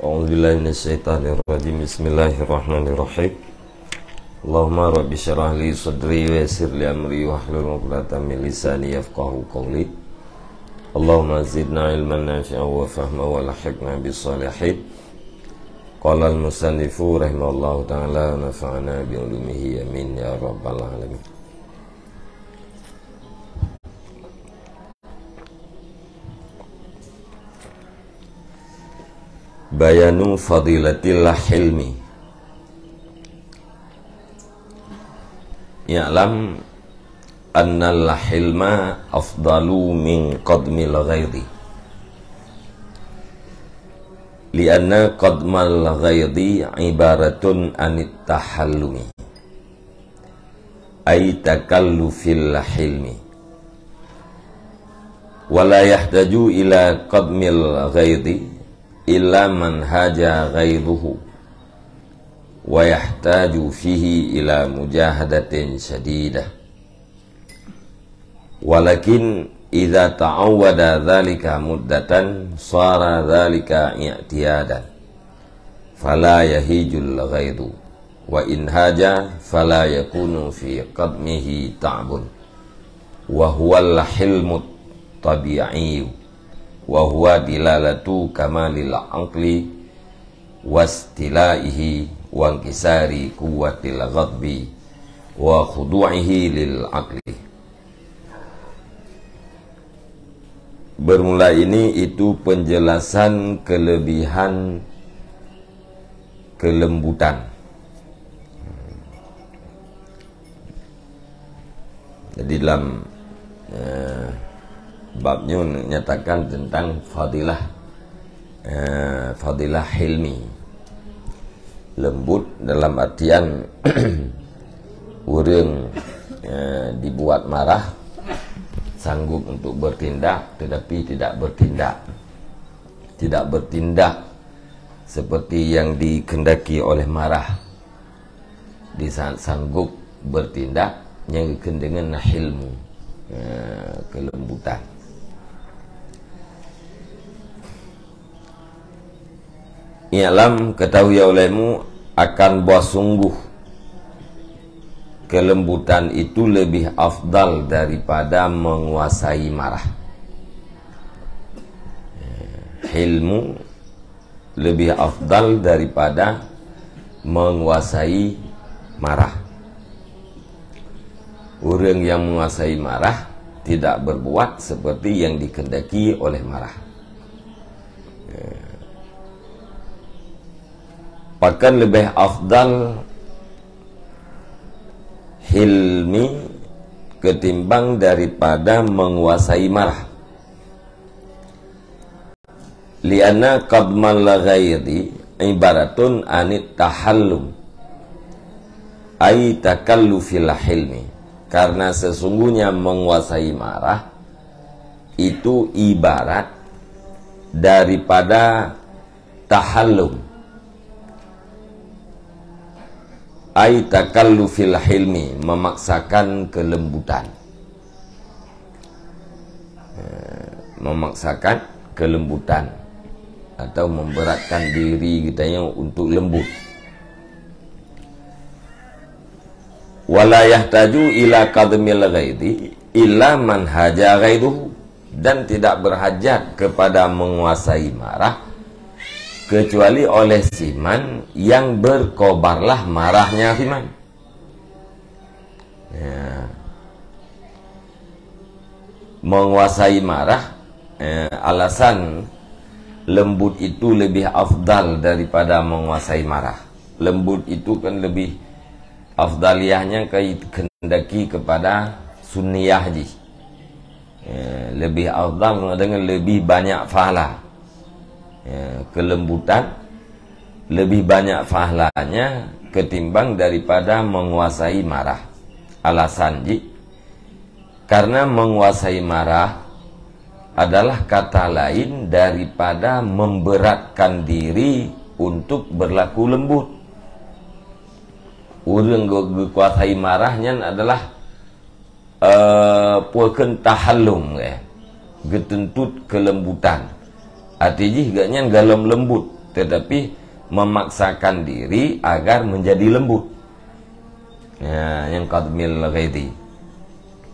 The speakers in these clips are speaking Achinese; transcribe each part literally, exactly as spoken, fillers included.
أعوذ بالله من الشيطان الرجيم. بسم الله الرحمن الرحيم. اللهم رب اشرح لي صدري ويسر لي أمري واحلل عقدة من لساني يفقهوا قولي. اللهم زدنا علما نافعا وفهما وألحقنا بالصالحين. قال المصنف رحمه الله تعالى ونفعنا بعلومه آمين يا رب العالمين. Bayanu fadilatil hilmi. I'lam annal hilma afdalu min qadmil ghaidhi. Lianna qadmal ghaidhi ibaratun anit tahallumi. Ay takallufil hilmi. Wa la yahtaju ila qadmil ghaidhi illa man haja ghaidhuhu. Wa yahtaju fihi ila mujahadatin syadidah. Walakin idza ta'awwada dzalika muddatan, sara dzalika i'tiyadan. Fala yahijul ghaidhu. Wa in haja, fala yakunu fi qadmihi ta'bun. Wa huwal hilmut tabi'i. Wa huwa dilalatu kamalil aqli wastilaihi wa inkisari quwwatil ghadbi wa khudu'ihi lil aqli. Bermula ini itu penjelasan kelebihan kelembutan. Jadi dalam, eh, bab nyoe nyatakan tentang fadilah, eh, fadilah hilmi. Lembut dalam artian ureuëng, eh, dibuat marah, sanggup untuk bertindak tetapi tidak bertindak. Tidak bertindak seperti yang dikehendaki oleh marah. Di saat sanggup bertindak nyang geukheun deungon hilmu, eh, kelembutan. I'lam, ketahui olehmu akan bahwa sungguh kelembutan itu lebih afdal daripada menguasai marah. Eh, hilmu lebih afdal daripada menguasai marah. Ureuëng yang menguasai marah tidak berbuat seperti yang dikehendaki oleh marah. Bahkan lebih afdal hilmi ketimbang daripada menguasai marah. Lianna qadmal ghaidhi ibaratun anit tahallum, ay takallufil hilmi. Karena sesungguhnya menguasai marah itu ibarat daripada tahallum, ay takallufil hilmi, memaksakan kelembutan. Eh, memaksakan kelembutan atau memberatkan diri kita yang untuk lembut. Wala yahtaju ila qadmil ghaidhi illa man haja ghaidhuhu. Dan tidak berhajat kepada menguasai marah kecuali oleh siman yang berkobarlah marahnya siman. Ya. Menguasai marah, eh, alasan lembut itu lebih afdal daripada menguasai marah. Lembut itu kan lebih afdaliyahnya kehendaki kepada sunniyah jih. Ya, lebih afdal dengan lebih banyak pahala. Ya, kelembutan lebih banyak pahalanya ketimbang daripada menguasai marah. Alasan jih, karena menguasai marah adalah kata lain daripada memberatkan diri untuk berlaku lembut. Ureuëng ge-, geukuasai marah nyan adalah, eh, peue kheun tahallum, eh, geutuntot keulembutan. Até jih gobnyan gohlom lembut. tetapi memaksakan diri agar menjadi lembut. Ya, nyang kadhmil ghaidhi.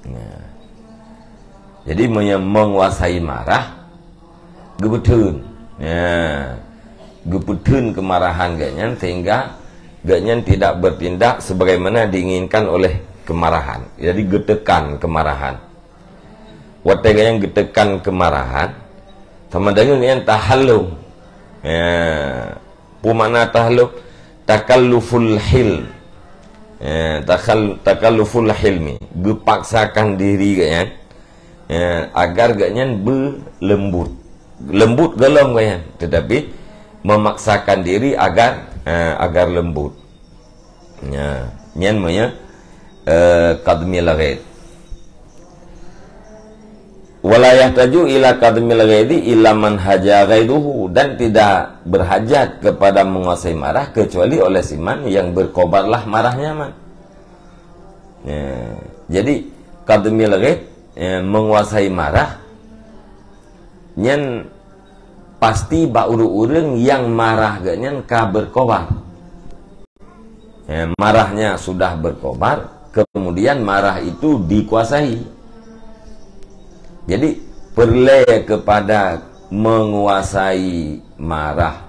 Ya. Jadi, meunyoe menguasai marah, geupeutheun. Ya. Geupeutheun kemarahan geuh nyan sehingga geuh nyan tidak bertindak sebagaimana diinginkan oleh kemarahan. Jadi, geutekan kemarahan. Watée geuh nyan geutekan kemarahan, sama dengan geuh nyan tahallum. Ya. Peue makna tahallum? Takalluful hilm. Ya, takal-, takalluful hilmi. Geupaksakan diri geuh nyan, ya, agar geuh nyan beulembut. Lembut gohlom geuh nyan, tetapi memaksakan diri agar, ya, agar lembut. Ya, nyan meunyoe, eh, kadhmil ghaidh. Wala yahtaju ila kadhmil ghaidhi illa man haja ghaidhuhu, dan tidak berhajat kepada menguasai marah kecuali oleh siman yang berkobarlah marahnya, man. Ya, jadi kadhmil ghaidh, ya, menguasai marah, nyan pasti bak ureuëng-ureuëng nyang marah geuh nyan ka berkobar. Ya, marahnya sudah berkobar, kemudian marah itu dikuasai. Jadi, peureulée kepada menguasai marah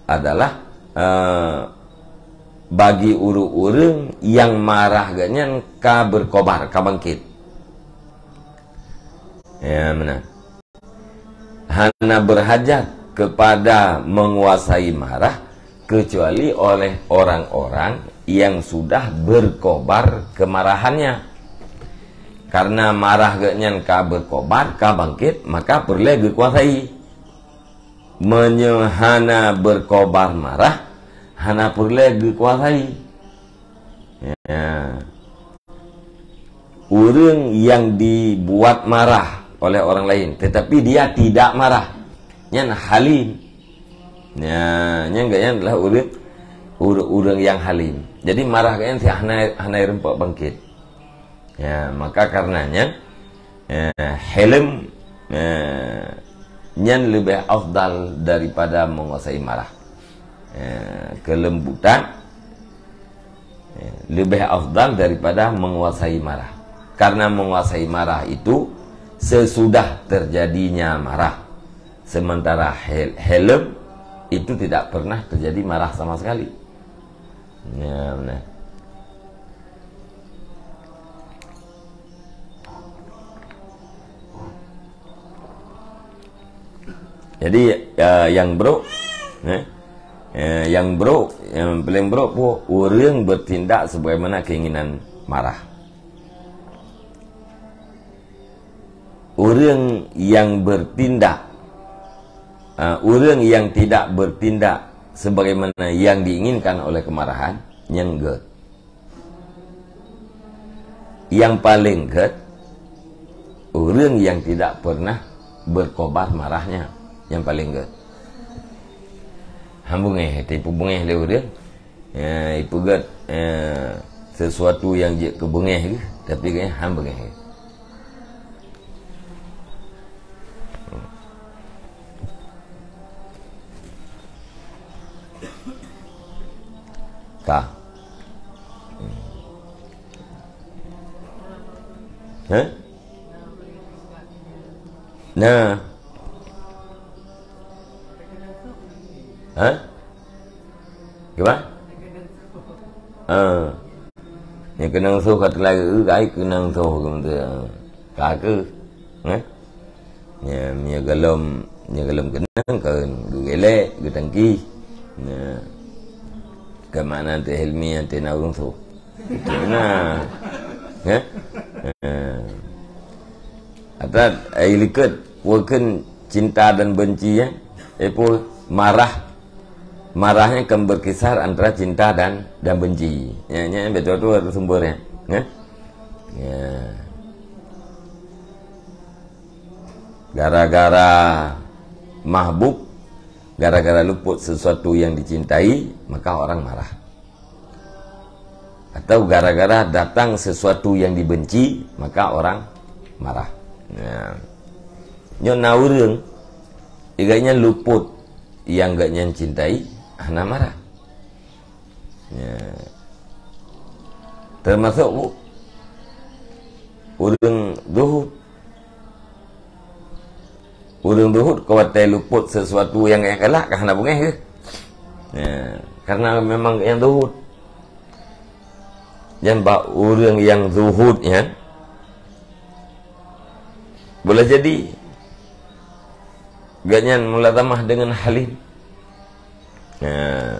adalah, eh, bagi ureuëng-ureuëng nyang marah geuh nyan ka berkobar, ka bangkit. Ya, meunan. Hana berhajat kepada menguasai marah kecuali oleh orang-orang yang sudah berkobar kemarahannya. Karena marah geuh nyan ka berkobar, ka bangkit, maka peureulée geukuasai. Meunyoe hana berkobar marah, hana peureulée geukuasai. Ya. Ureuëng yang dibuat marah oleh orang lain, tetapi dia tidak marah, nyan halim. Ya, nyan geuh nyan adalah ureuëng, ureuëng, ureuëng yang halim. Jadi marah geuh nyan hana, hana reumpok bangkit. Ya, maka karenanya, eh, hilm, eh, nyan leubeh afdal daripada menguasai marah. Eh, kelembutan, eh, leubeh afdal daripada menguasai marah. Karena menguasai marah itu sesudah terjadinya marah. Sementara hil-, hilm itu tidak pernah terjadi marah sama sekali. Ya, benar. Jadi, eh, nyang brok, eh, eh, nyang brok, nyang paléng brok pih ureuëng bertindak sebagaimana keinginan marah. Ureuëng nyang bertindak, eh, ureuëng nyang tidak bertindak sebagaimana yang diinginkan oleh kemarahan, nyan gét. Nyang paléng gét, ureuëng nyang tidak pernah berkobar marahnya, nyang paléng gét. Han beungéh, tapi beungéh lé ureuëng, ya, ipeugét, ya, sesuatu nyang jeuet keu beungéh geuh, tapi geuh han beungéh. Ka. Hah? Nah. Hah? Kiban? Ha. Nyang keunong soh ka teulagée, kai keunong soh keumeunteue. Ka keuh. Hah? Nya, nya galom, nya galom keunong kan geugélek, geutangki. Nya. Ka makna teu Hilmi nyang teu na ureuëng soh. Itu na. Hah? Ha. Ata, ai likot, wakén cinta dan benci, ya. Eh, pun marah. Marahnya kan berkisar antara cinta dan, dan benci. Ya, ya, betul tu sumbernya. Ya. Ya. Gara-gara mahbub, gara-gara luput sesuatu yang dicintai, maka orang marah. Atau gara-gara datang sesuatu yang dibenci, maka orang marah. Ya. Nyoe na ureuëng, igai nyan luput nyang geuhnyan cintai hana marah. Ya. Teumasok u-, ureuëng zuhud. Ureuëng zuhud ka watée lupot sesuatu nyang geuhnyan galak ka hana beungéh geuh. Ya. Karena memang nyang zuhud. Nyan bak ureuëng nyang zuhud nyan, boleh jadi geuhnyan mulazamah deungon halim. Nah,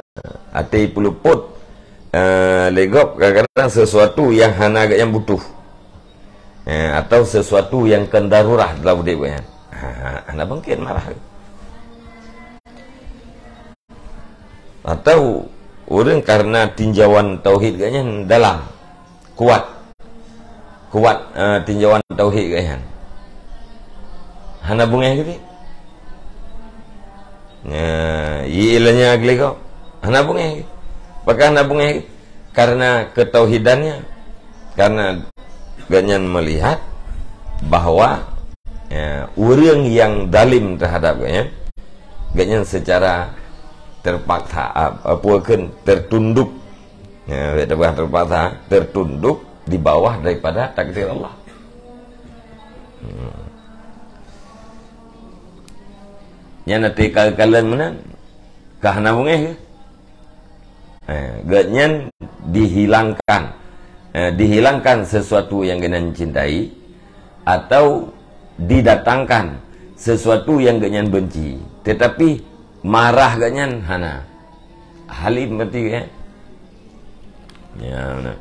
até peulupot, eh, lé gob kadang-kadang sesuatu nyang hana geuhnyan butuh. Eh, atau sesuatu nyang kon darurah dalam udeb geuhnyan. Ha, hana mungkin marah. Atau ureuëng karena tinjauan tauhid geuhnyan dalam, kuat. Kuat, eh, tinjauan tauhid geuhnyan. Hana beungéh geuh. Nah, ié lanya geuh. Hana beungéh geuh. Pakon hana beungéh geuh? Karena ketauhidannya. Karena geuhnyan melihat bahwa, ya, ureuëng nyang zalim terhadap geuhnyan, geuhnyan secara terpaksa, ap-, apa kheun, tertunduk. Ya, terpaksa, tertunduk di bawah daripada takdir Allah. Hmm. Nyan até ka-, kalon meunan, ka hana beungéh geuh. Eh, geuhnyan dihilangkan. Eh, dihilangkan sesuatu nyang geuhnyan cintai atau didatangkan sesuatu nyang geuhnyan benci. Tetapi marah geuhnyan hana. Halim berarti, ya. Ya, benar.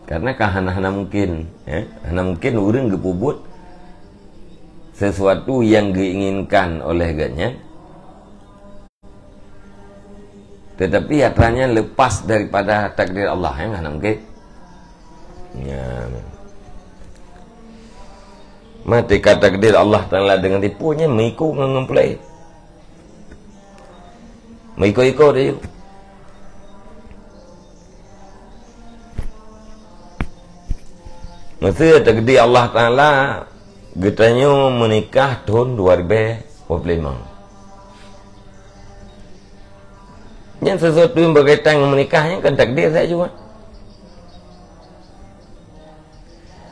Karena ka hana, hana mungkin, ya. Hana mungkin ureuëng geupeubuet sesuatu nyang geuinginkan oleh geuhnyan, tetapi atra nyan lepas daripada takdir Allah, ya, hana mungkin. Ya. Mati ka takdir Allah Taala deungon tipu nyan meuiku ngon, ngon pulai. Meuiko-iko teuh. Meusé takdir Allah Taala geutanyoe meunikah thon dua ribèe dua puluh lima. Nyan sesuatu nyang berkaitan ngon meunikah nyan kan takdir saja.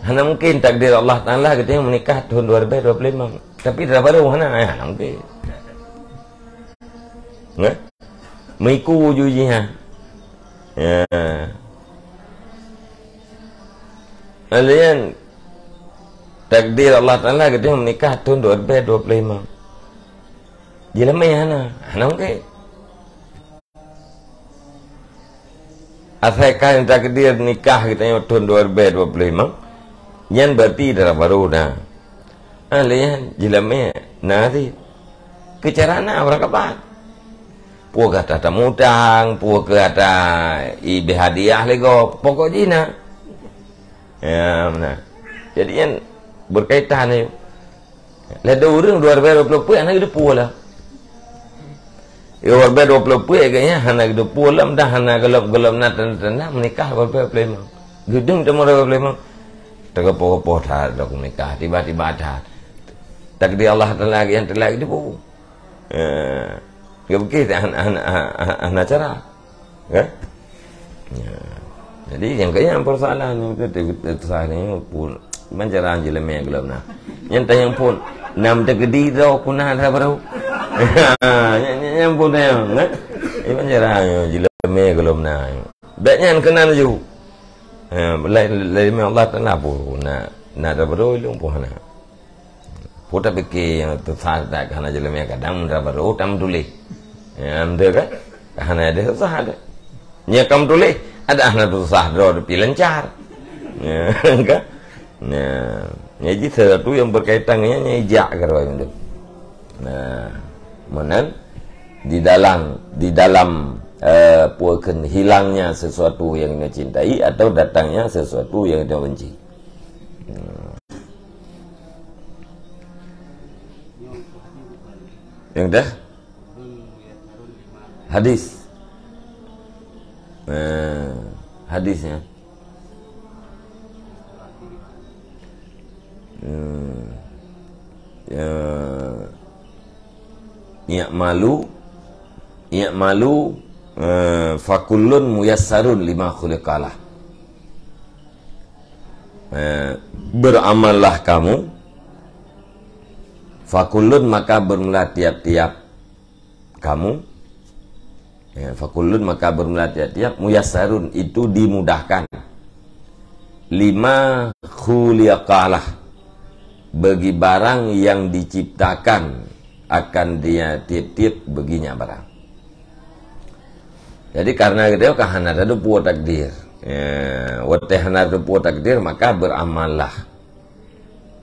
Hana mungkin takdir Allah Taala geutanyoe meunikah thon dua ribèe dua puluh lima. Tapi dara barô hana, eh, hana mungkin. Nggak? Meuiku ju jih, ha. Ya. Lalu nyan takdir Allah Taala geutanyoe meunikah thon dua ribèe dua puluh lima. Jeulamé hana, hana mungkin. Asai ka takdir nikah geutanyoe thon dua ribèe dua puluh lima, nyan berarti dara barô na. Ah, lé nyan jeulamé na cit. Keu cara na barangkapat. Peue gata tamutang, peue keu gata ibri hadiah lé gob, pokok jih na. Ya, meunan. Jadi nyan berkaitan nyoe. Lé dua ureuëng dua ribèe dua puluh peuet hana geuteupeue lah. Dua ribèe dua puluh peuet geuhnyan hana geuteupeue lah, dah hana gohlom-gohlom na tanda-tanda meunikah dua ribèe dua puluh lima. Geudong teuma dua ribèe dua puluh lima. Teugopoh-gopoh that dok meunikah, tiba-tiba that. Takdir Allah Taala nyang telat geuteupeue. Eh, geupike hana, hana, hana, hana cara. Kan? Ya. Jadi nyang kaya persoalan nyang tu, tu, tu, tu, tu, tu, pun meuncarang jeulamé gohlom na. Nyang tanyong pun nam teukeudi droe kuna dara barô. Nyang, nyang, nyang pun tanyong, kan? Ini meuncarang jeulamé gohlom na. Bèk nyan keunan laju. Ha, lai, lai, lai Allah Taala pun na, na dara barô ilong pun hana. Peue tapike nyang teusah that ka hana jeulamé kadang meudara barô tam tuléh. Ya, beutôi kan? Ka hana ada susah ada. Nyang ka meutuléh, ada hana susah droe tapi lancar. Ya, kan? Nah, jadi sesuatu yang berkaitan dengan nyang ijak keudroe itu. Nah, meunan di dalam, di dalam, eh, peue kheun hilangnya sesuatu yang dicintai atau datangnya sesuatu yang dibenci. Hmm. Nyang dah? Hadis. Eh, hadisnya. Hmm. Ya. I'malu, i'malu, eh, fakullun muyassarun lima khuliqa lah. Eh, beramallah kamu, fakullun, maka bermula tiap-tiap kamu, ya, fakullun, maka bermula tiap-tiap, muyassarun, itu dimudahkan, lima khuliqa lah, bagi barang yang diciptakan akan dia tiap-tiap baginya barang. Jadi, karena kita kan hana teupeue takdir. Ya, watée hana teupeue takdir, maka beramallah.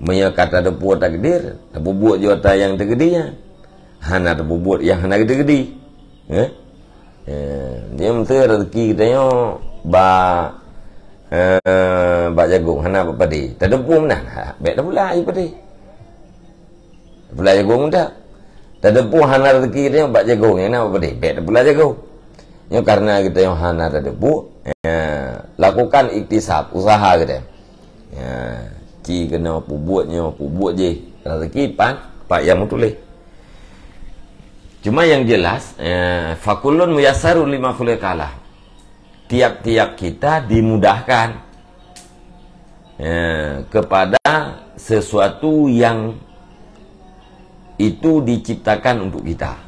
Meunyoe ka tateupeue takdir, tapeubuet jih ata nyang teukeudi nyan. Hana tapeubuet nyang hana teukeudi. Eh? Eh, dia mesti rezeki kita nyoe bak, eh, bak jagong, hana bak padé. Tateupeue meunan, ha, bék tapula padé. Tapula jagong dah. Tateupeue hana rezeki kita nyoe bak jagong, hana bak padé. Bék tapula jagong. Nyoe karena kita nyoe hana tateupeue, eh, lakukan iktisab, usaha kita. Ya, ci keunoe peubuet nyoe, peubuet jih. Rezeki pat, pat nyang meutuléh. Cuma yang jelas, ya, fakullun muyassarun lima khuliqa lah. Tiap-tiap kita dimudahkan, ya, kepada sesuatu yang itu diciptakan untuk kita.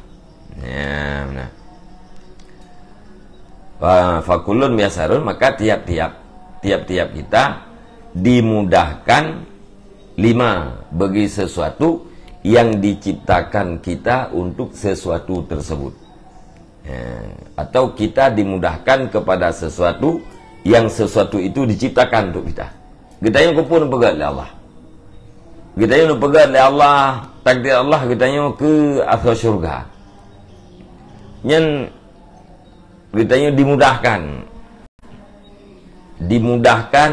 Ya, benar. Fa-, fakullun muyassarun, maka tiap-tiap, tiap-tiap kita dimudahkan lima bagi sesuatu yang diciptakan kita untuk sesuatu tersebut. Ya, atau kita dimudahkan kepada sesuatu yang sesuatu itu diciptakan untuk kita. Geutanyoe keupeue neupeugét lé Allah? Geutanyoe neupeugét lé Allah, takdir Allah geutanyoe keu asoe syurga. Nyan geutanyoe dimudahkan. Dimudahkan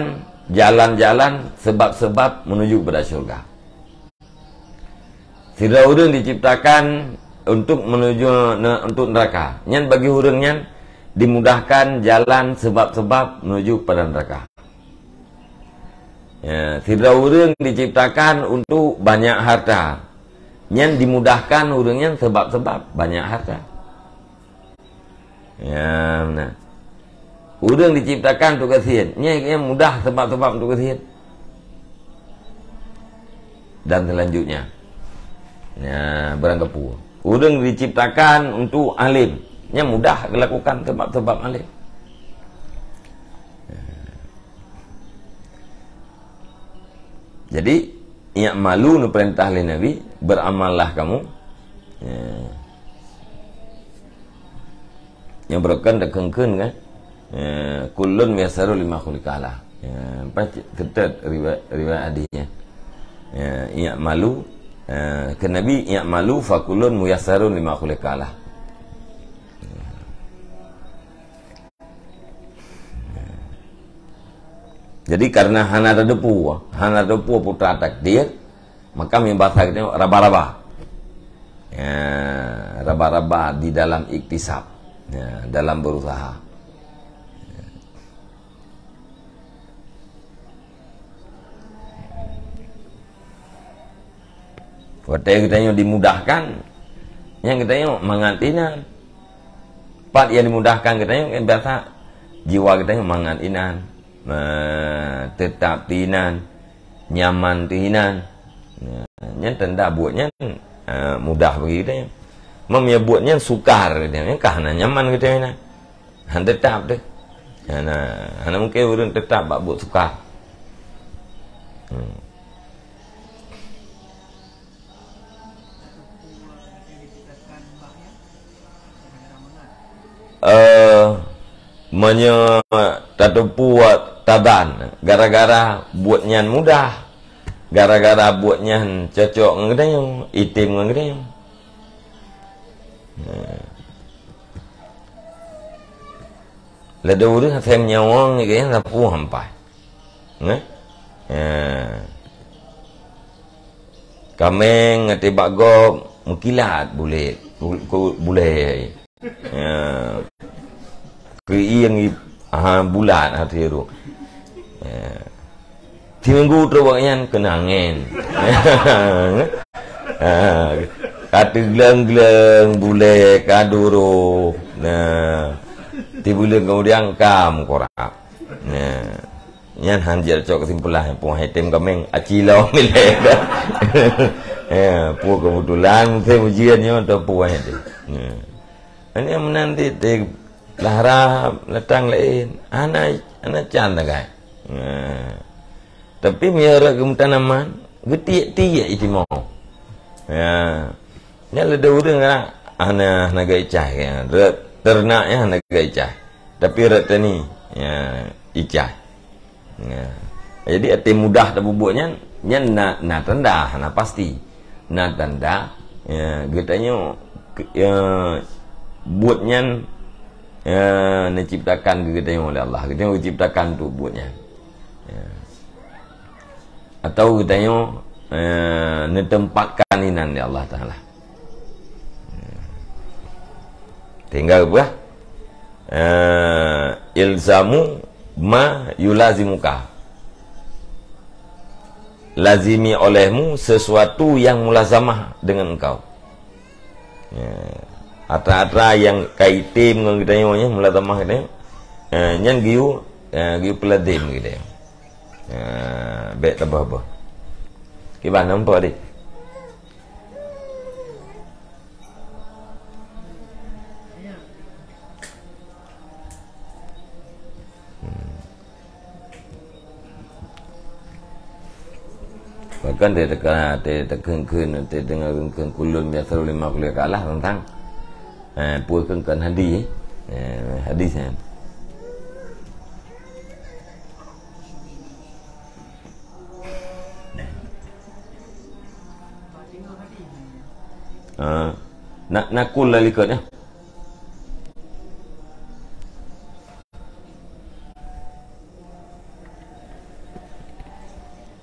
jalan-jalan, sebab-sebab menuju kepada syurga. Sidroe ureuëng diciptakan untuk menuju ne-, untuk neraka. Nyan bagi ureuëng nyan dimudahkan jalan sebab-sebab menuju pada neraka. Ya, sidroe ureuëng diciptakan untuk banyak harta. Nyan dimudahkan ureuëng nyan sebab-sebab banyak harta. Ya, benar. Ureuëng diciptakan untuk gasien. Nyan, nyan mudah sebab-sebab untuk gasien. Dan selanjutnya. Ya, barang gapeue. Ureuëng diciptakan untuk alim. Nyan mudah geuh lakukan sebab-sebab alim. Jadi, i'malu neupeurintah lé Nabi, beramallah kamu. Ya. Nyang beureukan dak keun-keun kan? Ya, kullun muyassarun lima khuliqa lah. Ya, pas keutôt riwayat, riwayat hadis nyan. Ya, i'malu, ya, keu Nabi, i'malu fa kullun muyassarun lima khuliqa lah. Jadi, karena hana tateupeue, hana tateupeue putra takdir, maka meubahaso geutanyoe raba-raba. Ya, raba-raba di dalam iktisab, ya, dalam berusaha. Watée geutanyoe dimudahkan, nyan geutanyoe mangat inan. Pat nyang dimudahkan geutanyoe, kan biasa jiwa geutanyoe mangat inan, eh, teutap teuinan, nyaman teuinan. Nah, nyan tanda buet nyan, eh, mudah bagi geutanyoe. Meunyoe buet nyan sukar geutanyoe, nyan ka hana nyaman geutanyoe inan. Han teutap deh. Hana, hana mungken ureuëng teutap bak buet sukar. Hmm. Eh, meunyoe tateupeue taban, gara-gara buet nyan mudah, gara-gara buet nyan cocok ngon geutanyoe, item ngon geutanyoe. Nah. Ladôm ureuëng asai meunyawöng nyan geutanyoe sapeue hampai. Nah. Nah. Kaméng ngon tibak gob meukilat bulet, bu-, ku-, bulée. Ya. Keuieng i-, Ha, bulat hati ru. Ya. Timinggu trok awak nyan keunan angén. Ha, ka teugleng-gleng bulèe ka duroh. Nah. Tibuleuen kemudian ka meukurab. Nah. Nyan han jeuet cok keusimpulan, puah item kaméng, aci lom ilèe dah. Ya, puah keubeutulan, musim ujian nyoe atau puah item. Ya. Ini meunan ti, ti lahra latang laén. Hana, hana can tagai. Ya. Tapi meunyoe rot geumeutan aman, geutiek-tiek itimoe. Ya. Nyan lé ureueng kadang hana, hana geuicah, ya. Rot teurenak nyan hana geuicah. Tapi rot tani, ya, icah. Ya. Jadi até mudah tapubuet nyan, nyan na, na tanda, na pasti. Na tanda, ya, geutanyoe, ya, buet nyan, ya, neuciptakan geutanyoe lé Allah. Geutanyoe geuciptakan untuk buet nyan. Ya. Atau geutanyoe, eh, neutempatkan inan lé Allah Taala. Tinggai peue? Eh, ilzamu ma yulazimuka. Lazimi olehmu sesuatu yang mulazamah dengan engkau. Ya. Atra-atra nyang ka item ngon geutanyoe nyan, mulazamah geutanyoe. Eh, nyan geuyue, eh, geuyue peulazem geutanyoe. Ha, bèk tabah-bah. Kiban nampak deh. Hmm. Bahkan dia teka, dia tekheun-kheun, dia dengar kheun kulun biasa lima kuliah kalah tentang, eh, peue kheun-kheun hadis, eh, hadis nyan. Ah, nak nakul lah likot ya.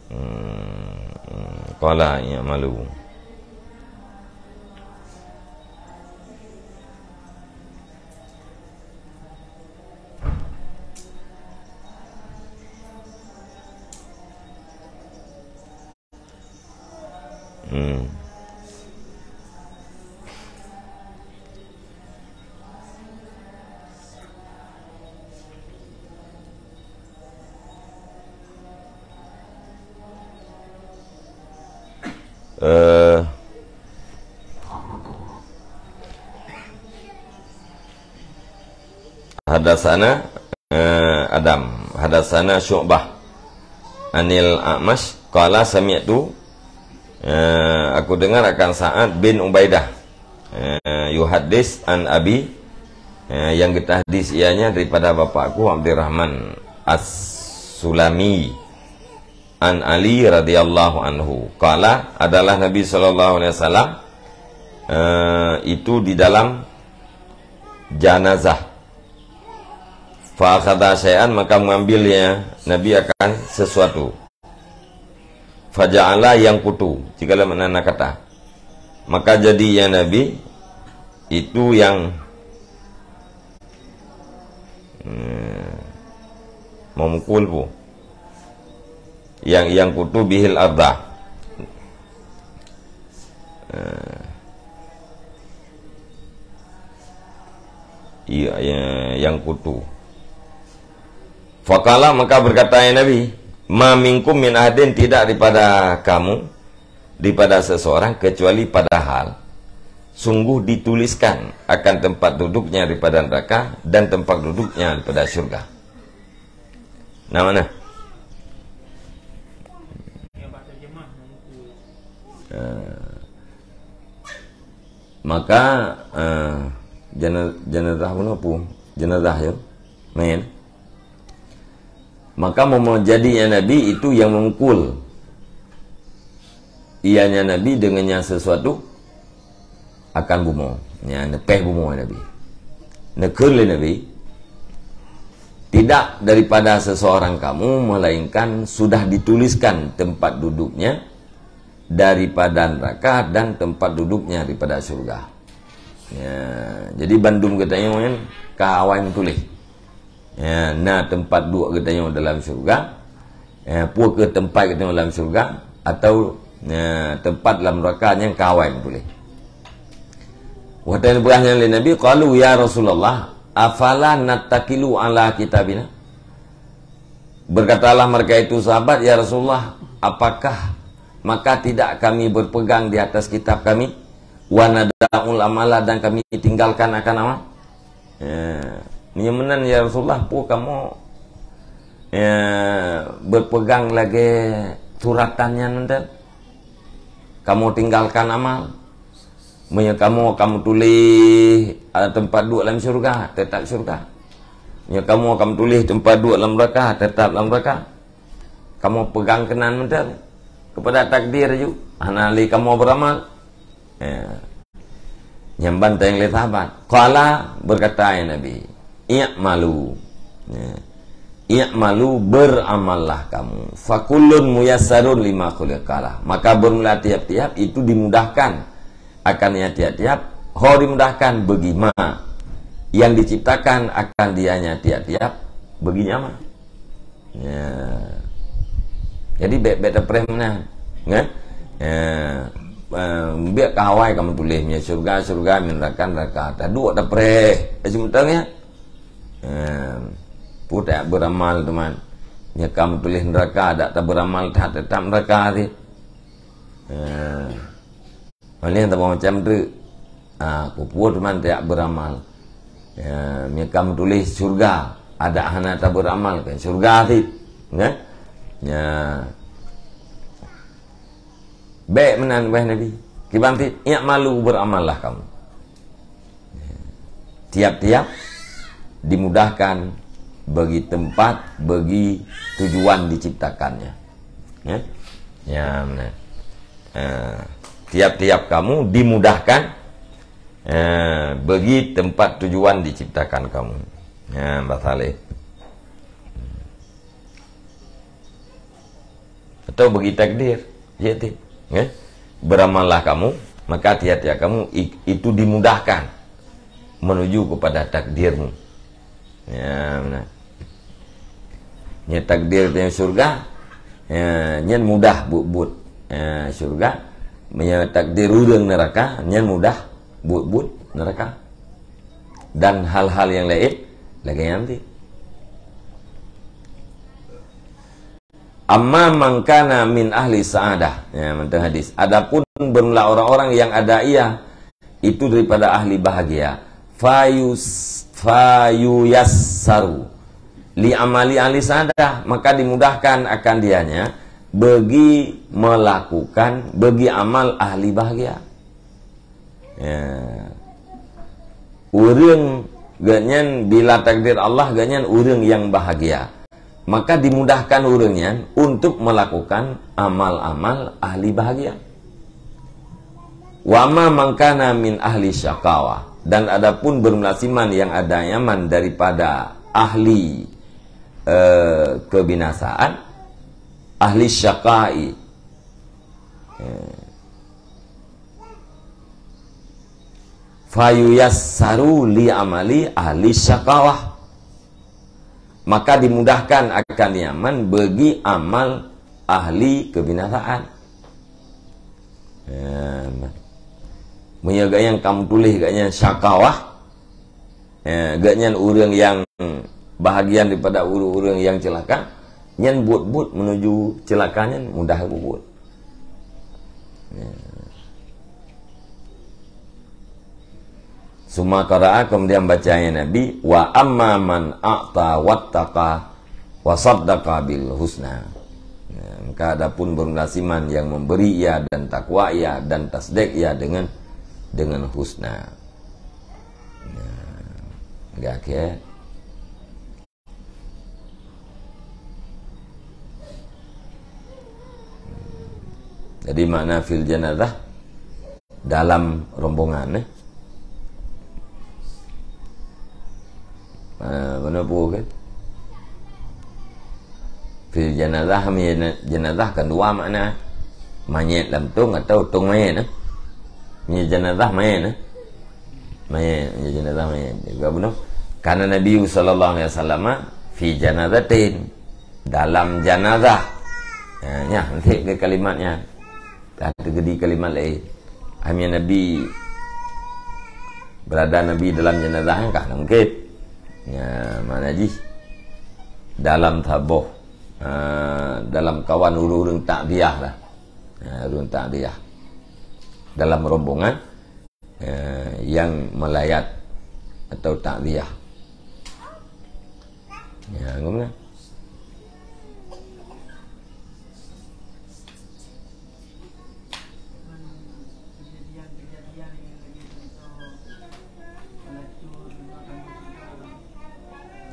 Hmm, hmm, qala ya'malu. Hmm. Eh, Hadasana, eh, Adam. Hadasana Syu'bah. Anil A'mash, qala sami'tu, eh, aku dengar akan Sa'ad bin Ubaidah, eh, yuhaddis an abi, eh, yang geutahadis ianya daripada bapakku Abdurrahman As-Sulami. An Ali radhiyallahu anhu. Qala, adalah Nabi sallallahu alaihi wasallam, eh, itu di dalam janazah. Fa akhadha syai'an, maka mengambilnya Nabi akan sesuatu. Faja'ala yankutu, jikalau makna kata. Maka jadinya Nabi itu yang, hmm, memukul pu. Yang, yankutu bihil arda. Eh. Iya, ya, yankutu. Faqala, maka berkata ya Nabi, "Ma minkum min ahadin, tidak daripada kamu, daripada seseorang, kecuali padahal sungguh dituliskan akan tempat duduknya daripada neraka dan tempat duduknya daripada syurga." Nah, mana? Eh, maka, eh, jana-, janazah mana pun? Janazah ya. Main. Maka mau jadinya Nabi itu yang memukul. Ianya Nabi dengannya sesuatu akan bumoe. Nya, neupéh bumoe Nabi. Neukheun lé Nabi, "Tidak daripada seseorang kamu, melainkan sudah dituliskan tempat duduknya daripada neraka dan tempat duduknya daripada syurga." Ya, jadi bandum geutanyoe nyan ka awai meutuléh. Ya, na teumpat duek geutanyoe dalam syeuruga. Ya, peue keuh teumpat geutanyoe dalam syeuruga atau, ya, teumpat dalam neuraka nyang ka awai meutuléh. Watée neupeugah nyan lé Nabi, qalu, "Ya Rasulullah, afala nattakilu ala kitabina?" Berkatalah mereka itu, sahabat, "Ya Rasulullah, apakah maka tidak kami berpegang di atas kitab kami? Wa nada'ul amala, dan kami tinggalkan akan amal?" Ya. Meunyoe meunan, ya Rasulullah, peue kamoe, ya, berpegang lagée suratan nyan mantong? Kamoe tinggalkan amal? Meunyoe kamoe ka meutuléh, eh, teumpat duek lam syeuruga, teutap syeuruga. Meunyoe kamoe ka meutuléh teumpat duek lam neuraka, teutap lam neuraka. Kamoe pegang keunan mantong keupada takdir aju, hana lé kamoe beuramal. Ya. Nyan ban tanyong lé sahabat. Qala, berkata, ya Nabi, "I'malu." Ya. "I'malu, beramallah kamu. Fakullun muyassarun lima khuliqa lah." Maka bermula tiap-tiap itu dimudahkan akan yang tiap-tiap, ho dimudahkan bagi ma. Yang diciptakan akan dianya tiap-tiap bagi nyama. Ya. Jadi, bék-bék tapreh meunan. Kan? Ya. Eh, biar ka awai kamoe tuléh, meunyoe syeuruga, syeuruga, meunyoe neuraka, neuraka. Taduek tapreh. Eh, seumeuteung ya. Ya. Peue tabeuramal, teuma. Meunyoe kamoe tuléh neuraka, dak tabeuramal that, teutap neuraka sit. Ya. Paléng tabang macam treuk. Ah, peue-peue teuma tajak beuramal. Ya, meunyoe ka meutuléh syeuruga, adak hana tabeuramal, kan syeuruga sit. Kan? Ya. Bék meunan, wahai Nabi. Kiban sit, "I'malu, beramallah kamu." Tiap-tiap dimudahkan bagi tempat, bagi tujuan diciptakannya. Ya? Ya, benar. Eh, tiap-tiap kamu dimudahkan, eh, bagi tempat tujuan diciptakan kamu. Ya, Mbah Saleh. Atau bagi takdir, ya, ti. Ya? Beramallah kamu, maka tiap-tiap kamu i-, itu dimudahkan menuju kepada takdirmu. Ya, benar. Nya takdir teuh syeuruga, ya, nyan mudah buet-buet, ya, syeuruga. Nya takdir ureuëng neuraka, nyan mudah buet-buet neuraka. Dan hal-hal yang lain lagée nyan ti. "Amma man kana min ahli sa'adah." Ya, mantong hadis. "Adapun bermula orang-orang yang ada ia itu daripada ahli bahagia, fayus-, fayuyassaru li amali ahli sa'adah, maka dimudahkan akan dianya bagi melakukan, bagi amal ahli bahagia." Ya. Ureuëng geuhnyan bila takdir Allah geuhnyan ureuëng yang bahagia, maka dimudahkan ureuëng nyan untuk melakukan amal-amal ahli bahagia. "Wa amma man kana min ahli syaqawah," dan adapun bermula siman yang ada nyaman daripada ahli, eh, kebinasaan, ahli syaqai. Eh. "Fayuyassaru li amali ahli syaqawah." Maka dimudahkan akan nyaman bagi amal ahli kebinasaan. Ya, meunyoe geuhnyan ka meutuléh geuhnyan syaqawah, ya, geuhnyan ureuëng yang bahagian daripada ureuëng-ureuëng yang celaka, nyan buet-buet menuju celaka nyan mudah buet-buet. Ya. Summa qara'a, kemudian bacanya Nabi, "Wa amma man a'ta wattaqa wa saddaqa bil husna." Ya, maka adapun bermula siman yang memberi ia dan takwa ia dan tasdik ia dengan, dengan husna. Ya, enggak ke? Jadi makna fil janazah dalam rombongan, eh. Ha, mana pun kan? Fil janazah, mi jana-, janazah kan dua makna. Manyét lam tong atau tong manyét, eh. Mi janazah manyét, eh. Manyét, mi janazah manyét. Juga bunoh. Karena Nabi sallallahu alaihi wasallam fi janazatin, dalam janazah. Ha, nyan, nanti ke kalimat nyan. Ka teugedi kalimat laén. Hanya Nabi, berada Nabi dalam jenazah, kan tak mungkin. Ya, makna jih dalam saboh, eh, dalam kawan ureuëng-ureuëng takziah lah. Ya, ureuëng takziah. Dalam rombongan, eh, yang melayat atau takziah. Ya, guna.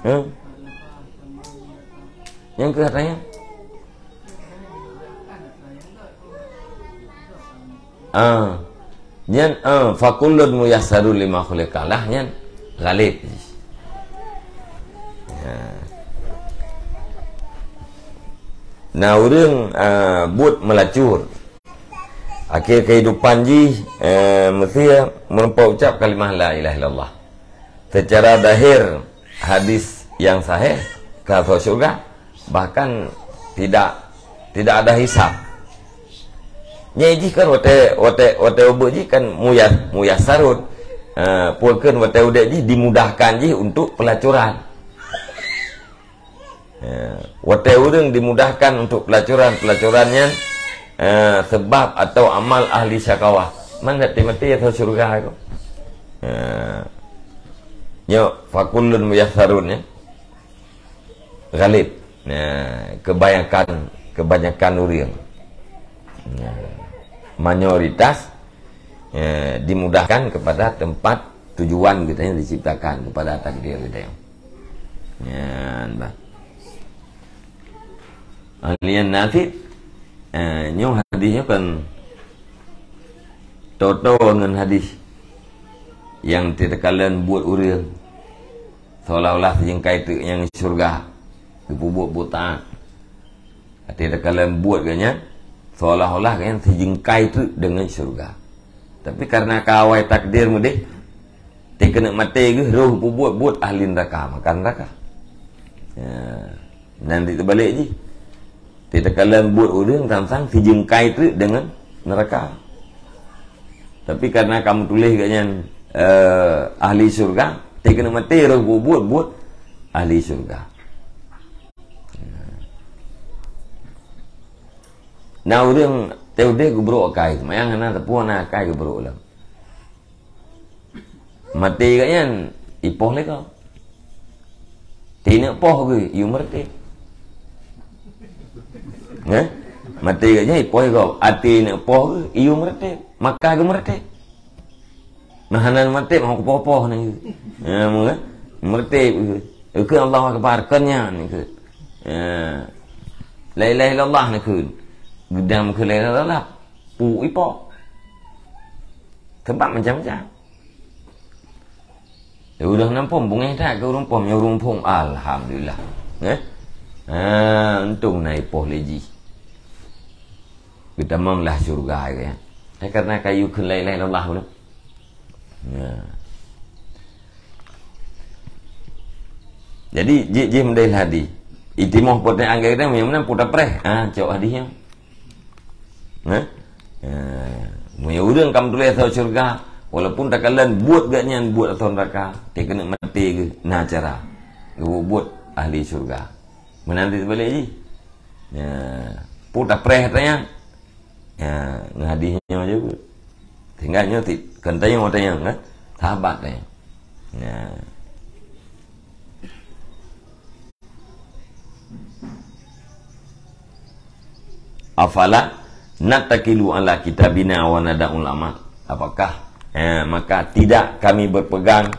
Hmm. Nyang keu katanya? Ah. Nyan, ah, fakullun muyassarun lima khuliqa lah nyan ghalib. Ha. Nah, ureuëng, ah, buet meulacur. Akhé kehidupan jih, eh, meusti meureumpok ucap kalimah la ilaha illallah. Secara zahir, hadis nyang sahih, ka masuk syurga, bahkan tidak, tidak ada hisab. Nyan jih kan watée, watée, watée ubeut jih kan muyas-, muyassarun. Eh, peue kheun watée udeb jih dimudahkan jih untuk pelacuran. Ya, watée ureuëng dimudahkan untuk pelacuran, pelacuran nyan, eh, sebab atau amal ahli syakawah. Man maté-maté atau syurga ko. Ya. Nyoe, fakullun muyassarun, ya. Ghalib. Ya, kebanyakan, kebanyakan ureuëng. Ya. Mayoritas, ya, dimudahkan kepada tempat tujuan kita yang diciptakan, kepada takdir kita yang. Nyan bah. Alian Nafi, eh, nyoe hadis nyoe kan toto ngon hadis nyang teukalon buet ureuëng seolah-olah sijengkai treuk nyang syurga, geupeubuet buet taat. Até teukalon buet geuh nyan seolah-olah geuh nyan sijengkai treuk deungon syurga. Tapi karena ka awai takdir meudeh, teuh keuneuk maté geuh roh peubuet buet ahli neraka, maka neraka. Ya. Nyan di teubalek jih. Teuh teukalon buet ureuëng sang-sang sijengkai treuk deungon neraka. Tapi karena ka meutuléh geuh nyan, eh, ahli syurga, teuh keuneuk maté roh peubuet buet ahli syurga. Na ureuëng teuh udeb geubrok akai, seumayang hana teupeu na akai geubrok lom. Maté geuh nyan ipoh lé gob. Teuh neuk poh geuh, yue meureutéb. Heh? Maté geuh nyan ipoh lé gob. Até neuk poh geuh, yue meureutéb. Maka geuh meureutéb. Meuhana maté, mau kupoh-poh ni. Ya, meuga-, meureutéb. Ikheun Allahu Akbar, kon nyan, ikheun. Ya. La ilaha illallah, ikheun. Geudang ikheun la ilaha illallah. Pu ipoh. Sebab macam-macam. Ya, udah nampung, bungéh that ke ureuëng pom, ya ureuëng pom. Alhamdulillah. Eh? Ha, untung na ipoh lé jih. Geutamong lah syurga, ya. Eh, karena kayue kheun la ilaha illallah ulôn. Ya. Jadi, jih, jih meudeh hadis. Itimoh pote anggai dan meunyoe meunan puta preh. Ah, cok hadis nyoe. Nah? Ya. Meunyoe ureuëng ka meutuléh asoe syurga, walaupun takalon buet geuh nyan buet asoe neraka, teuh keuneuk maté geuh na cara. Geubuet buet ahli syurga. Meunan di teubalek jih. Ya, puta preh ata nyan. Ya, ngon hadis nyoe jeuet. Tinggai nyoe ti, kon tanyoe ata nyan, kan? Sahabat ata nyan. Ya. Afala nattakilu ala kitabina wa nada'ul amal. Apakah, eh, maka tidak kami berpegang,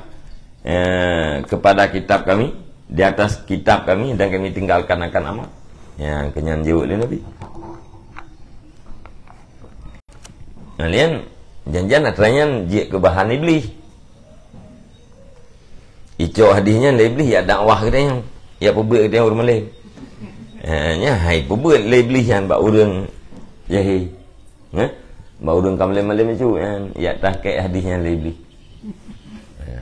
eh, kepada kitab kami, di atas kitab kami, dan kami tinggalkan akan amal? Nyang keu nyan jaweueb lé Nabi. Nah, lian, jan-jan atra nyan jeuet keu bahan Iblih. Icok hadis nyan lé Iblih, ya dakwah geutanyoe, ya peubuet geutanyoe ureuëng malém. Eh, nya hai peubuet lé Iblih nyan bak ureuëng jahé. Heh? Bak ureuëng ka malém-malém itu, ya, ya takek hadis nyan lé Iblih. Ya.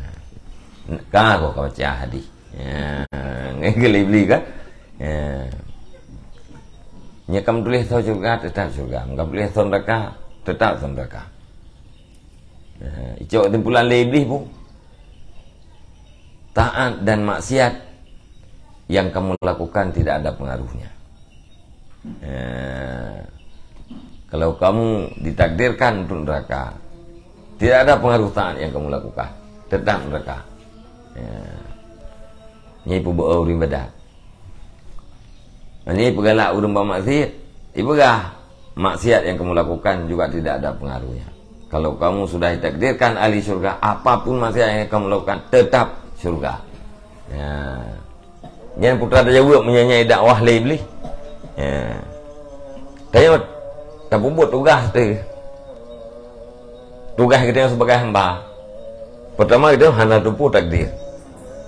ka kok ka baca hadis. Ya, ngon geulebli kan? Ya. Nyoe ka meutuléh asoe syurga, teutap syurga. Ka meutuléh asoe neuraka, teutap asoe neuraka. Ya, icok kesimpulan lé Iblih pun. Taat dan maksiat yang kamu lakukan tidak ada pengaruhnya. Eh, kalau kamu ditakdirkan untuk neraka, tidak ada pengaruh taat yang kamu lakukan. Tetap neraka. Ya. Nyoe peubuet ureuëng ibadat. Nyoe peugalak ureuëng bak maksiat. Ipeugah, maksiat yang kamu lakukan juga tidak ada pengaruhnya. Kalau kamu sudah ditakdirkan ahli syurga, apapun maksiat yang kamu lakukan, tetap syurga. Ya. Nyan peue tajaweueb meunyoe nyan dakwah lé Iblih. Ya. Tanyoe tapeubuet tugaih teuh. Tugaih geutanyoe sebagai hamba. Pertama, geutanyoe hana tupeu takdir.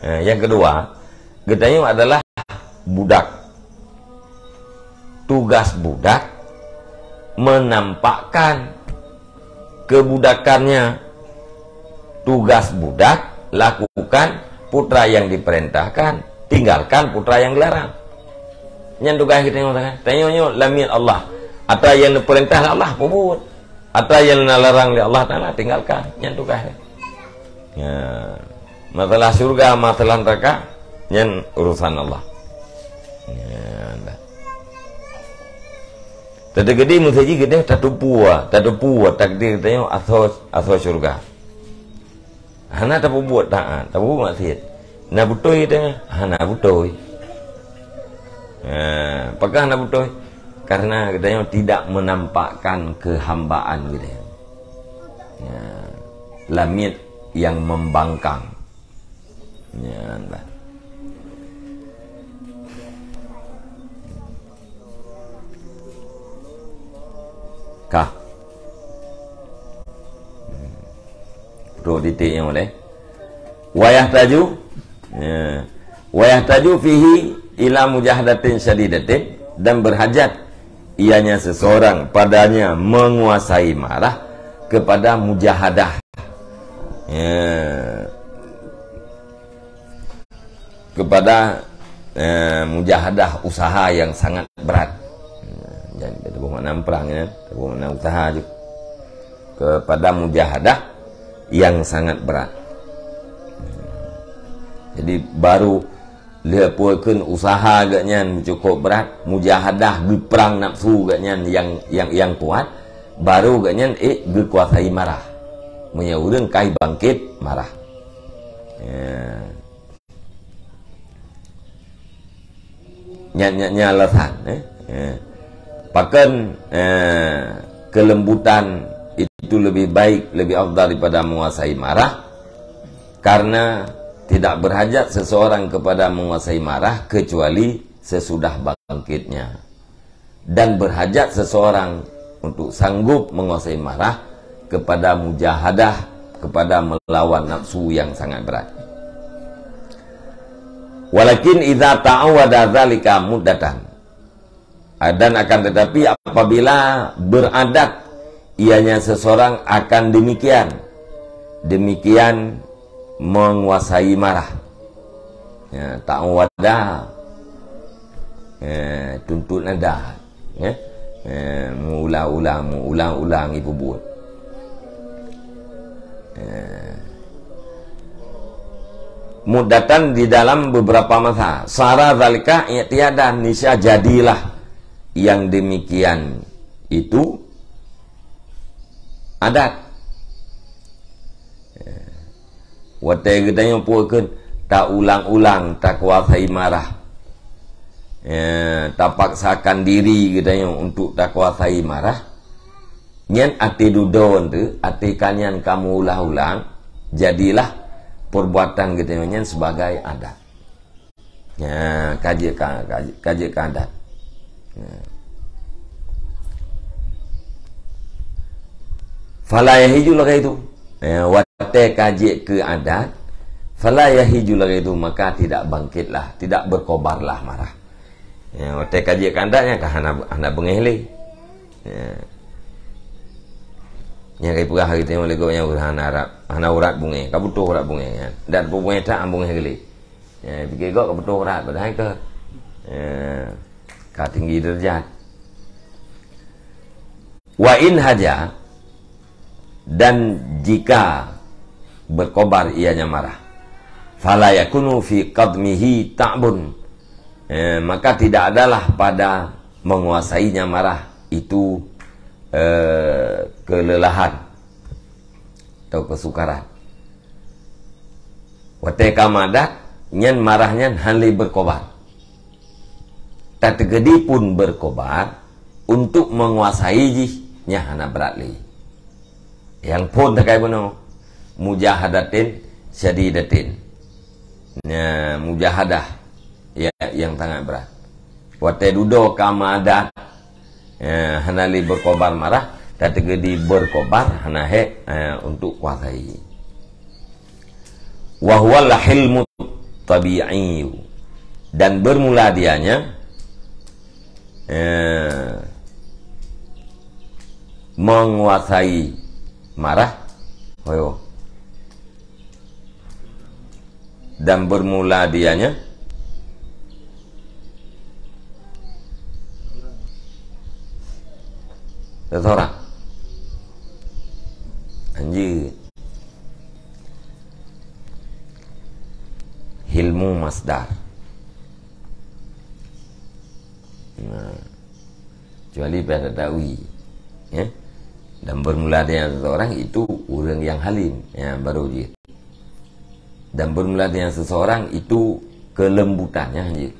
Ya, yang kedua, geutanyoe adalah budak. Tugas budak menampakkan kebudakannya. Tugas budak lakukan putra yang diperintahkan, tinggalkan putra yang dilarang. Nyan tugaih geutanyoe kan. Tanyoe nyoe lamiet Allah. Atra nyang diperintah Allah peubuet. Atra nyang dilarang lé Allah Taala tinggalkan. Nyan tugaih. Ya. Masalah syurga, masalah neraka, nyan urusan Allah. Ya, dah. Teuteugedi meusaji geutanyoe tatupeu, tatupeu takdir geutanyoe asoe, asoe syurga. Hana tapeubuet taat, tapeubuet maksiat. Na beutôi geutanyoe? Hana beutôi. Ha, pakon hana beutôi? Karena geutanyoe tidak menampakkan kehambaan geutanyoe. Ya, lamiet yang membangkang. Nyan lah. Ka. Trok titik nyang boleh. Wa yahtaju. Ya. Wa yahtaju fihi ila mujahadatin syadidatin, dan berhajat ianya seseorang padanya menguasai marah kepada mujahadah. Ya. Kepada, eh, mujahadah, usaha yang sangat berat. Ya, jadi, kita bukan makna perang, ya. Kita bukan makna usaha je. Kepada mujahadah yang sangat berat. Jadi, baru lheueh peue kheun usaha geuh nyan cukup berat, mujahadah geuprang nafsu geuh nyan yang, yang, yang kuat, baru geuh nyan, eh, geukuasai marah. Meunyoe ureuëng kai bangkit marah. Ya. Nyan, nyan, nyan alasan, eh. Ya. Pakon, eh, kelembutan itu lebih baik, lebih afdal daripada menguasai marah? Karena tidak berhajat seseorang kepada menguasai marah kecuali sesudah bangkitnya. Dan berhajat seseorang untuk sanggup menguasai marah kepada mujahadah, kepada melawan nafsu yang sangat berat. Walakin idza ta'awwada dzalika muddatan. Dan akan tetapi apabila beradat ianya seseorang akan demikian, demikian menguasai marah. Ya, ta'awwada. Ya, tuntut nada. Ya. Ya, meuulang-ulang, meuulang-ulang ipeubuet. Ya. Muddatan di dalam beberapa masa. Sara dzalika i'tiyadan, niscaya jadilah yang demikian itu adat. Ya. Watée geutanyoe peue kheun, taulang-ulang takuasai marah. Ya, tapaksakan diri geutanyoe untuk takuasai marah. Nyan até dudoe teuh, até ka nyan kamoe ulang-ulang, jadilah perbuatan geutanyoe nyan sebagai adat. Ya, ka jeuet ka, ka jeuet, ka jeuet ka adat. Ya. Fala yahiju lagaidu. Ya, watée ka jeuet keu adat, fala yahiju lagaidu, maka tidak bangkitlah, tidak berkobarlah marah. Ya, watée ka jeuet ka adat nyan ka hana, hana beungéh lé. Ya. Nyang ka ipeugah hari nyoe lé gob nyang hana urat, hana urat bungée, ka butoh urat bungée nyan. Dak peubuet that bungée geulé. Ya, pikée gob ka butoh urat padahai ka, ya, ka tinggi derajat. Wa in haja, dan jika berkobar ianya marah, fala yakunu fi qadmihi ta'bun, eh, maka tidak adalah pada menguasainya marah itu, eh, kelelahan atau kesukaran. Watée ka madat, nyan marah nyan hana lé berkobar. Tateugedi pun berkobar untuk menguasai jih, nyan hana brat lé. Nyang phon takai bunoe, mujahadatin syadidatin. Nah, mujahadah, ya, yang sangat berat. Watée dudoe ka madat, ya, hana lé berkobar marah, tateugedi berkobar hana hék, eh, untuk kuasai. Wa huwal hilmu tabi'i. Dan bermula dianya, eh, menguasai marah. Hoyo. Dan bermula dianya seseorang. Anjir. Hilmu masdar. Nah, kecuali pada tawi, ya. Dan bermula dengan seseorang itu orang yang halim, ya, baru jih. Dan bermula dengan seseorang itu kelembutannya, ya.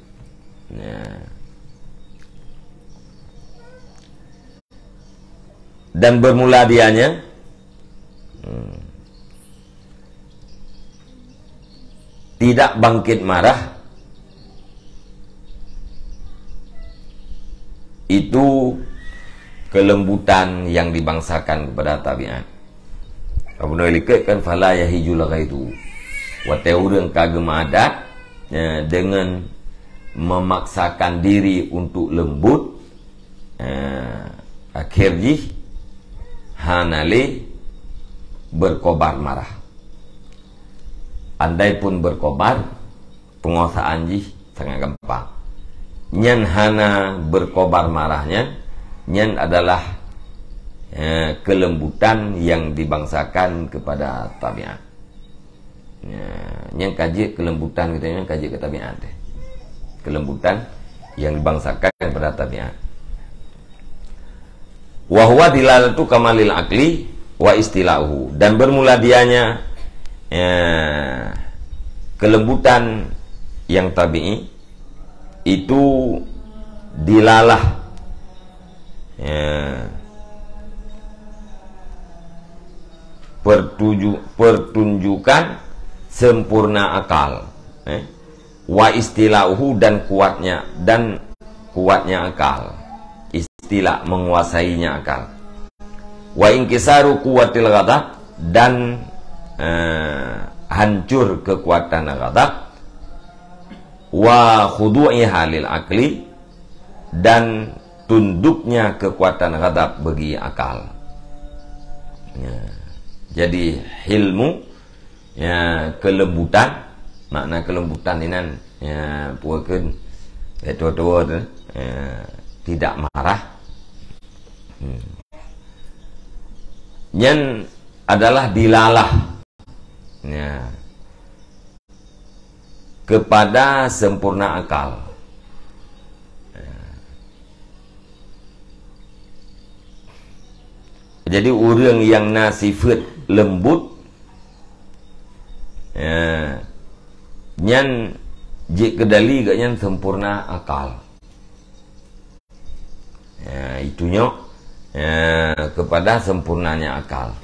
Nah. Dan bermula dianya, hmm, tidak bangkit marah, itu kelembutan yang dibangsakan kepada tabiat. Abu Nawawi likot kan, "Fala yahijul ghaidu." Watée ureuëng ka geumadat, eh, dengan memaksakan diri untuk lembut, eh, akhir jih hana lé berkobar marah. Andai pun berkobar, penguasaan jih sangat gampang. Nyan hana berkobar marah nyan, nyan adalah, eh, kelembutan yang dibangsakan kepada tabiat. Ya, nyang ka jeuet kelembutan kita nyan ka jeuet keu tabiat teh. Kelembutan yang dibangsakan kepada tabiat. Wa huwa dilalatu kamalil aqli wa istila'uhu. Dan bermula dianya, ya, kelembutan yang tabi'i itu dilalah, ya, pertuju-, pertunjukan sempurna akal, eh. Wa istila'uhu, dan kuatnya, dan kuatnya akal. Istila, menguasainya akal. Wa inkisaru quwwatil ghadab, dan, eh, hancur kekuatan ghadab. Wa khudu'iha lil aqli, dan tunduknya kekuatan ghadab bagi akal. Ya. Jadi, hilmu, ya, kelembutan, makna kelembutan inan, ya, puakeun, eh, tua-tua tu, ya, tidak marah. Hmm. Nyan adalah dilalah. Ya. Kepada sempurna akal. Jadi, ureuëng nyang na sifeuet lembut, ya, nyan jeuet keudali gobnyan sempurna akal. Ya, itu nyoe, ya, kepada sempurnanya akal.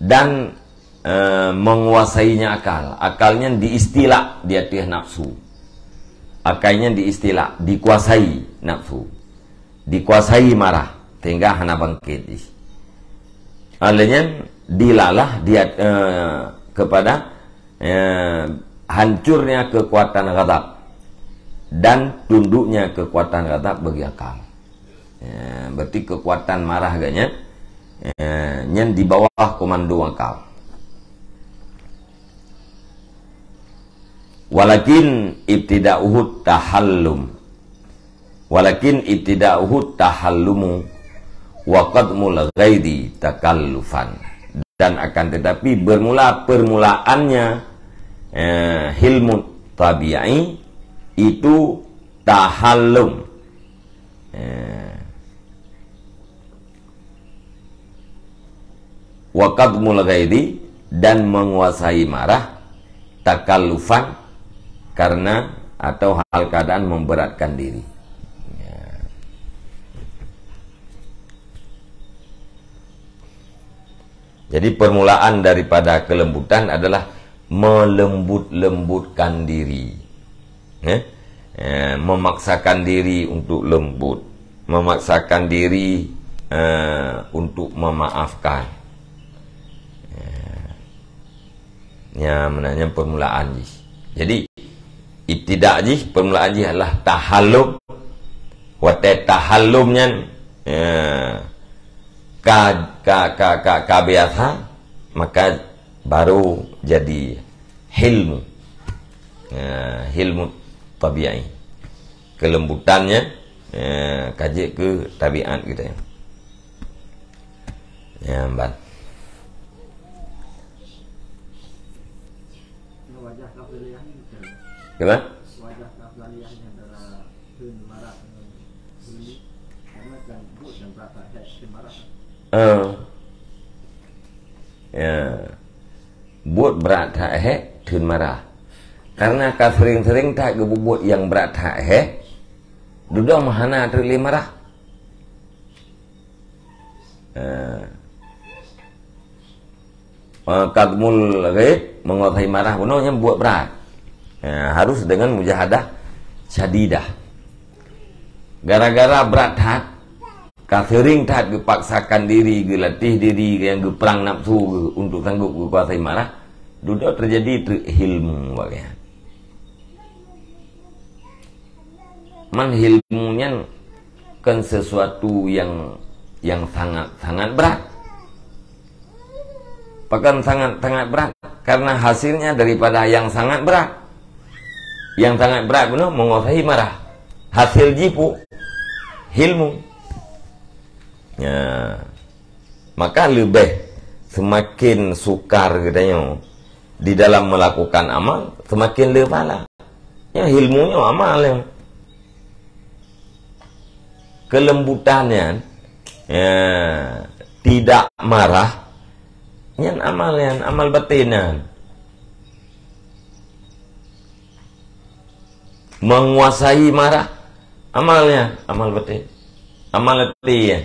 Dan, eh, menguasainya akal. Akal nyan diistila di ateueh nafsu. Akal nyan diistila, dikuasai nafsu. Dikuasai marah, sehingga hana bangkit jih. Oleh nyan, dilalah di at-, eh, kepada, eh, hancurnya kekuatan ghadab dan tunduknya kekuatan ghadab bagi akal. Ya, berarti kekuatan marah gobnyan, Eh, nyan di bawah komando akal. Walakin ibtida'uhu tahallum. Walakin ibtida'uhu tahallumu wa qadmul ghaidhi takallufan. Dan akan tetapi bermula permulaannya, eh, hilmu tabi'i itu tahallum. Eh. Wa qadmul ghaidhi, dan menguasai marah, takallufan, karena atau hal keadaan memberatkan diri. Ya. Jadi permulaan daripada kelembutan adalah melembut-lembutkan diri. Eh? Eh, memaksakan diri untuk lembut, memaksakan diri, eh, untuk memaafkan. Eh, nya meunan nyan permulaan jih. Jadi, ibtida jih, permulaan jih adalah tahallum. Watée tahallum nyan, eh, ka, ka, ka, ka, ka biasa, maka baru jadi hilmu. Ya, hilmu tabi'i. Kelembutannya, ya, ka jeuet keu tabiat geutanyoe. Ya, ban. Kenapa? Eh. Ya. Buet brat that hék, theun marah. Karena ka sering-sering that geububuet nyang brat that hék, dudoe meuhana teuk lé marah. Eh. Eh, kadmul ghaidh, menguasai marah bunoe nyan buet brat. Eh, harus dengan mujahadah syadidah. Gara-gara brat that, ka seuring that geupaksakan diri, geulatih diri nyang geuprang nafsu geuh untuk sanggup geukuasai marah, dudoe teujadi treuk hilmu bak gobnyan. Man hilmu nyan kon sesuatu nyang, nyang sangat-sangat brat. Pakon sangat-sangat brat? Karena hasilnya daripada nyang sangat brat. Nyang sangat brat bunoe menguasai marah. Hasil jih peue? Hilmu. Ya. Maka leubeh semakin sukar geutanyoe di dalam melakukan amal, semakin le pahala. Ya, ilmu nyoe amal nyan. Kelembutan nyan, ya, tidak marah, nyan amal nyan, amal batin nyan. Menguasai marah, amal nyan, amal batin. Amal até nyan.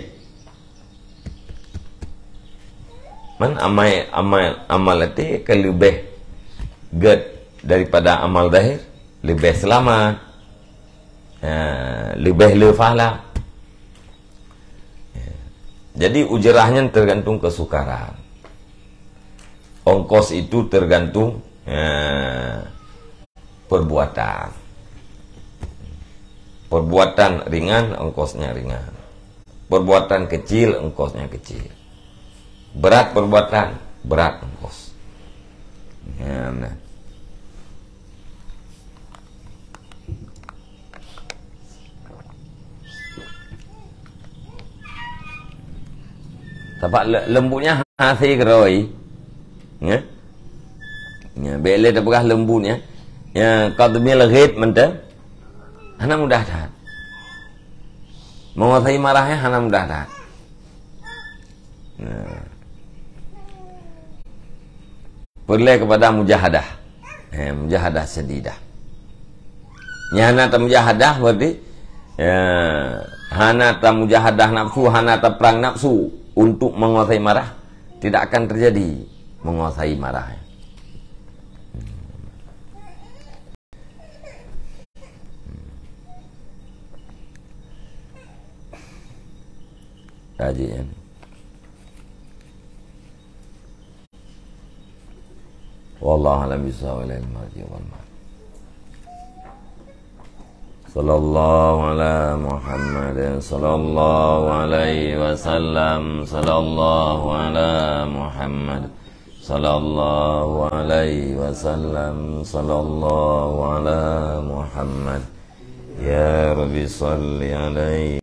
Man amai, amal, amal até ka leubeh gét daripada amal zahir, leubeh seulamat. Ha, leubeh le pahala. Jadi ujrah nyan tergantung kesukaran. Ongkos itu tergantung, ha, perbuatan. Perbuatan ringan, ongkosnya ringan. Perbuatan kecil, ongkosnya kecil. Berat perbuatan, berat ongkos. Ya, nah. Tapak le-, lembutnya hase keurôi. Ya. Ya, bèk lé tapeugah lembut nyan. Ya, kadmil ghaidh mantong. Hana mudah that. Menguasai marah nyan hana mudah that. Nah. Peureulèe kepada mujahadah. Eh, mujahadah syadidah. Nyan hana tamujahadah berarti, ya, hana tamujahadah nafsu, hana taprang nafsu untuk menguasai marah. Tidak akan terjadi menguasai marah. Kaji nyan. Wallahu a'lam bishawab. Sallallahu ala Muhammad, sallallahu alaihi wasallam, sallallahu ala Muhammad, sallallahu alaihi wasallam, sallallahu ala Muhammad. Ya Rabbi salli alaihi